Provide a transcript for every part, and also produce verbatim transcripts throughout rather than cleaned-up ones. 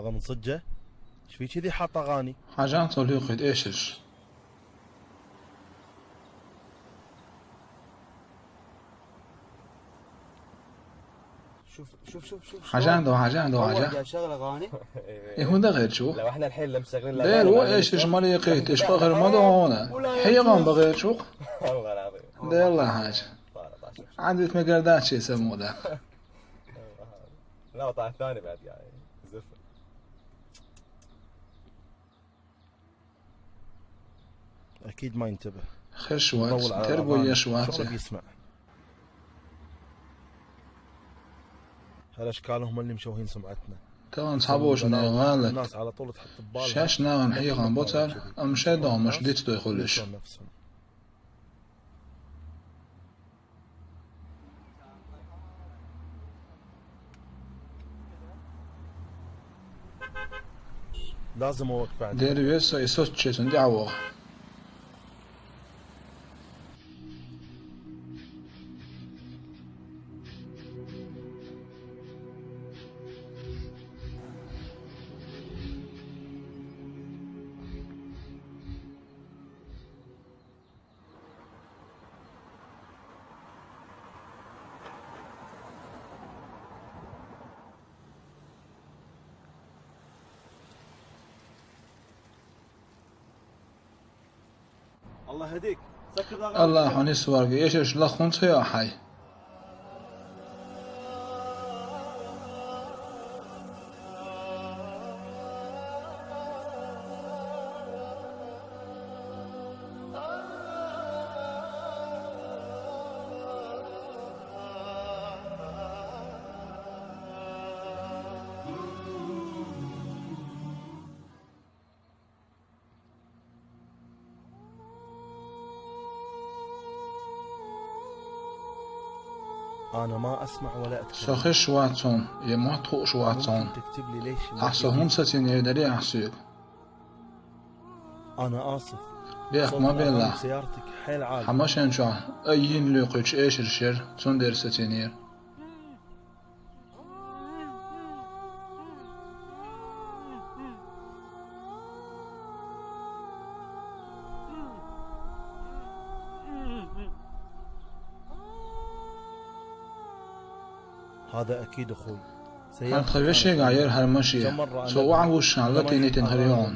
هذا من صجة؟ ايش في كذي حاط أغاني؟ Хьажахьа цо лоьхийта эшарш. شوف، شوف، شوف، شوف، شوف شلون. Хьажахьа ду, хьажахьа ду, هو hажа. قاعد يشغل أغاني. Э, хӀунда гӀерташ ву? لو احنا الحين لم شغلنا دера الأغاني ва ما эшарш نسمع. Ма лоьхийта, уж къахьар ма ду хьуна. ولا يجوز. Хьехам бан гӀерташ ву-кх. والله العظيم. Дела хьажа. طارق، طارق. Ӏандит мегар дац шен самукъа да. لا، وطلع الثاني بعد قاعد يزفر. أكيد ما ينتبه. Хезаш вац, مطول على тергал الأغاني. Еш вац. شلون بيسمع؟ هالأشكال هم اللي مشوهين سمعتنا. Тахана цхьаболчун гӀалат. الناس على طول تحط ببالها. Шаьш нахана хьехам бо цар, амма шайн догӀмаш дицдой хуьлуш. ينسون نفسهم. لازم أوقف عندها. Дера веза со и соцче цунна тӀехьа ваха. الله يهديك. سكر الأغاني. Аллахь хьо нисваргва, эшарш лаха хӀунда ца йо хьай? أنا ما أسمع ولا أتكلم. Со хезаш вац хьуна, е мотт хууш вац хьуна. ممكن تكتب لي ليش ما في؟ Ахьа со хӀунда сацийнера, дарий ахьа соьга? أنا آسف. Бехк ма беллахь. صوت الأغاني بسيارتك حيل عالي. Хьан машен чохь айина лоькхуьйтуш эшарш яра, цундела сацийнера. هذا أكيد أخوي. ХӀара тхан вешегахь яра хӀара машен. Цо охьавуссушехь латийна йитина хир ю хьуна.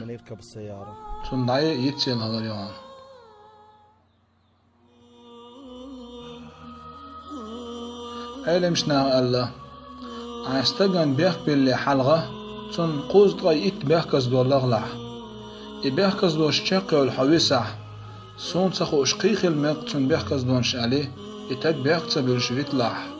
Цунна дӀа а йиц елла хилар ю хьуна. Ӏеламчу наха аьлла: «Хьайн стагана бехк биллале хьалха, цунна кхузткъе итт бехказдон лахалахь. И бехказдонаш чекхйовла хьо висахь, суна ца хууш кхин хила мега цунна бехказдонаш аьлла, и таг бехк ца буьллуш виталахь».